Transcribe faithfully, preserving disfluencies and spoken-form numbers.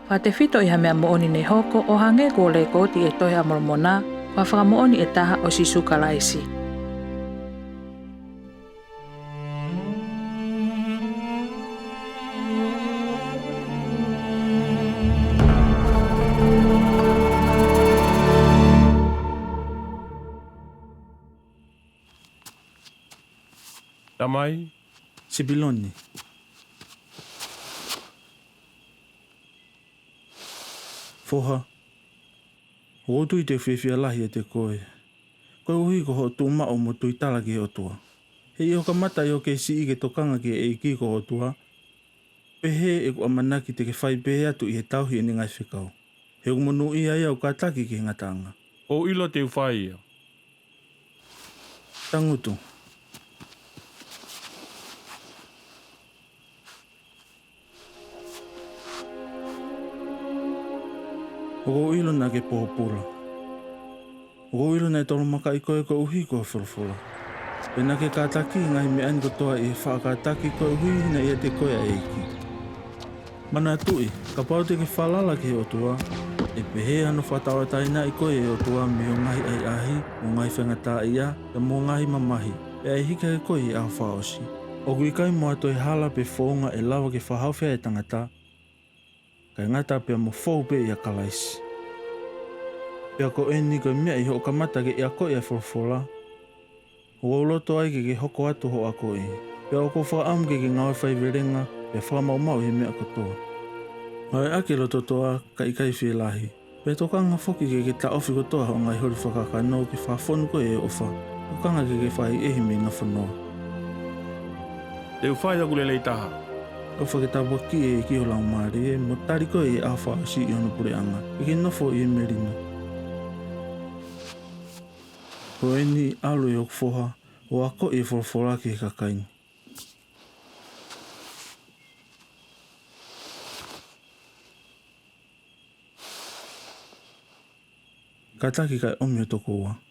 Fakatefito ʻi ha meʻa moʻoni ne hoko ʻo hangē ko e lekooti ʻi he Tohi ʻa Molomoná, ko ha fakamoʻoni ʻe taha ʻo Sīsū Kalaisi. Tamai. Sipiloni. Foha, ʻoku ou tui te u fiefia lahi ʻiate koe, koeʻuhi ko hoʻo tuʻu maʻu mo tuitala ki he ʻOtuá. He ʻi hoʻo kamata ʻi hoʻo kei siʻí ke tokanga ki he ʻEiki ko ho ʻOtuá, pehē ʻeku ʻamanaki te ke fai pehē atu ʻi he tauhi ʻene ngaahi fekaú. He ʻoku monūʻia ia ʻoku kātaki ki he ngataʻangá. ʻOku ou ʻilo te u fai ia. Tangutu. ʻOku ou ʻilo naʻá ke pōpula. ʻOku ou ʻilo naʻe tolomakaʻi koe koeʻuhi ko e folofolá. Pea naʻá ke kātakiʻi e ngaahi meʻá ni kotoa ʻi he faʻa kātaki koeʻuhi naʻe ʻiate koe ʻa e ʻEikí. Manatuʻi, kapau te ke falala ki he ʻOtuá, ʻe pehē hano fakatauʻatāinaʻi koe ʻe he ʻOtuá mei ho ngaahi ʻahiʻahí, mo ho ngaahi faingataʻaʻiá, pea mo ho ngaahi mamahí, pea ʻe hiki hake koe ʻi he ʻaho fakaʻosí. ʻOku ʻikai mo ha toe hala pe founga ʻe lava ke fakahaofi ai e tangatá, kae ngata pea mo fou pē ʻia Kalaisi. Pea ko ʻeni, ko e meʻa ʻi hoʻo kamata ke akoʻi ʻa e folofolá, ʻoku ou loto ai ke ke hoko atu hoʻo akoʻí. Pea ʻoku ou fakaʻamu ke ke ngāue faivelenga, pea fakamaʻumaʻu ʻi he meʻa kotoa. Ngāue ʻaki e loto-toʻá, kae ʻikai fielahi. Pea tokanga foki ke ke taʻofi kotoa hoʻo ngaahi holi fakakakanó ke fakafonu koe ʻe he ʻofá. Tokanga ke ke fakaʻehiʻehi mei he nofo noá. Te u fai hoku lelei tahá. ʻOfa ke tāpuakiʻi ʻe he ʻEikí ho laumālié, mo tali koe ʻi he ʻaho fakaʻosí ʻi hono puleʻangá, ke ke nofo ʻi he melinó. Ko ʻeni, ʻalu ʻe hoku foha, ʻo akoʻi e folofolá ki he kakaí ni. Kātaki kae ʻomi ho tokouá.